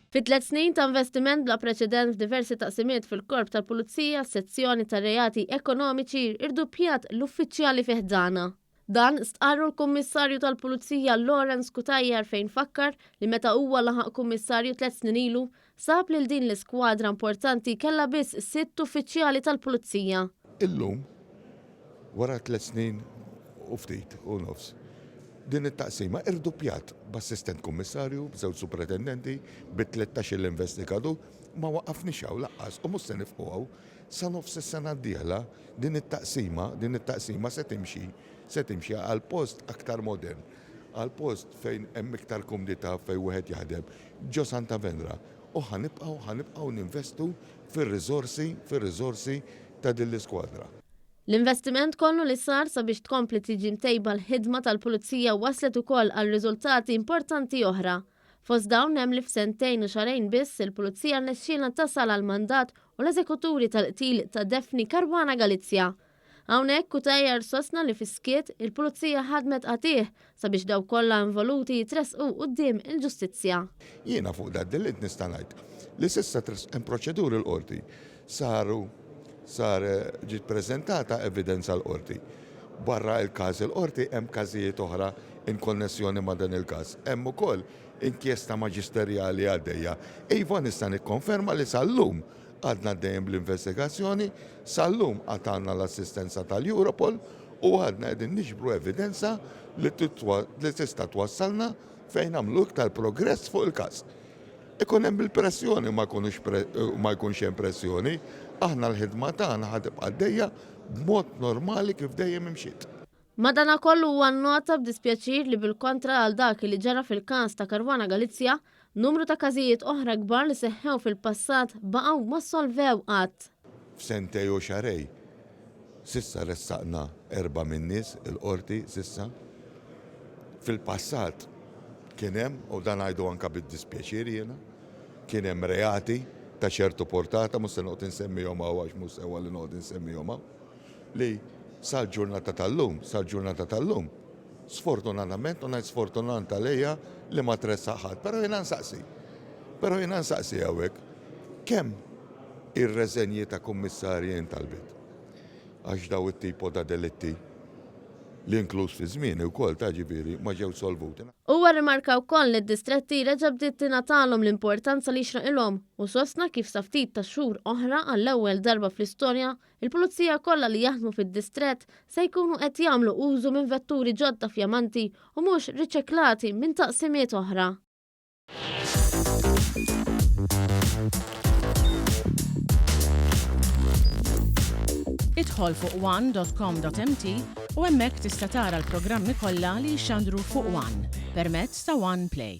Fi tliet snin ta' investiment bla preċedent f'diversi taqsimiet fil-Korp tal-Pulizija, s-Sezzjoni tar-Reati Ekonomiċi rduppjat l-uffiċjali fi ħdanha. Dan stqarru l-Kummissarju tal-Pulizija Lawrence Cutajar fejn fakkar li meta huwa laħaq Kummissarju tliet snin ilu, sab lil din l-iskwadra importanti kellha biss sitt uffiċjali tal-Pulizija. Illum, wara tliet snin u ftit u nofs, din it-taqsima irduppjat b'assistent kummissarju, b'żewġ supretendenti, bi tlettax-il investigatur. Ma waqafniex hawn lanqas u mhux se nifqu hawn. Sa nofs is-sena d-dieħla din it-taqsima, din it-taqsima se timxi, se timxi għal post aktar modern, għal post fejn hemm iktar kumdità fejn wieħed jaħdem, ġo Santa Venera. U ħa nibqgħu, ħa nibqgħu ninvestu fir-riżorsi, fir-riżorsi ta' din l-iskwadra. L-investiment kollu li sar sabiex tkompli tiġi mtejba l-ħidma tal-Pulizija wasslet ukoll għal riżultati importanti oħra. Fost dawn hemm li f'sentejn u xahrejn biss il-Pulizija rnexxielha tasal għall-mandat u l-eżekuturi tal-qtil ta' Daphne Caruana Galizia. Hawnhekk Cutajar sostna li fis-skiet, il-Pulizija ħadmet qatigħ sabiex dawk kollha involuti jitressqu quddiem il-ġustizzja. Jiena fuq dad-delitt nista' ngħid li s'issa hemm proċeduri l-Qorti, saru sar ġiet preżentata evidenza l-Qorti. Barra il-każ il-Qorti hemm każijiet oħra in konnessjoni ma' dan il-każ. Hemm ukoll inkjesta maġisterjali għaddejja. Iva nista' nikkonferma li sal-lum għadna għaddejjin bl-investigazzjoni, sal-lum għad għandna l-assistenza tal-Europol u għadna qegħdin niġbru evidenza li tista' twassalna fejn nagħmlu iktar progress fuq il-każ. Ikun hemm il-pressjoni ma jkunux ma jkunx hemm pressjoni, aħna l-ħidma tagħna ħa tibqa' għaddejja b'mod normali kif dejjem imxiet. Madanakollu huwa nnota b'dispjaċir li bil-kontra għal dak li ġara fil-każ ta' Caruana Galizia, numru ta' każijiet oħra kbar li seħħew fil-passat baqgħu ma ssolvew qatt. F'sentej u xahrejn s'issa ressaqna erbgħa min-nies il-Qorti s'issa. Fil-passat kien hemm, u dan ngħidu anke bid-dispjaċir jiena, kien hemm reati ta' ċertu portata, mhux se noqgħod insemmihom hawn għax mhux sewwa li noqgħod insemmihom hawn. li sal-ġurnata tal-lum, sal-ġurnata tal-lum, sfortunatament, u ngħid sfortunat għalija li ma tressaq ħadd, però jiena nsaqsi, però jiena nsaqsi hawnhekk, kemm ir-reżenji ta' kummissarji intalbet? Għax daw it-tipo ta' delitti li inkluż fi żmieni wkoll ta' ġifieri ma ġew solvuti. Huwa rrimarka wkoll li d-distretti reġa' bdiet tingħatalhom l-importanza li jixraqilhom u sostna kif sa ftit tax-xhur oħra għall-ewwel darba fl-istorja Il-pulizija kollha li jaħdmu fid-distrett se jkunu qed jagħmlu użu minn vetturi ġodda fjamanti u mhux riċeklati minn taqsimiet oħra. Idħol fuq one.com.mt u hemmhekk tista' tara l-programmi kollha li jixxandru fuq One permezz ta' One Play.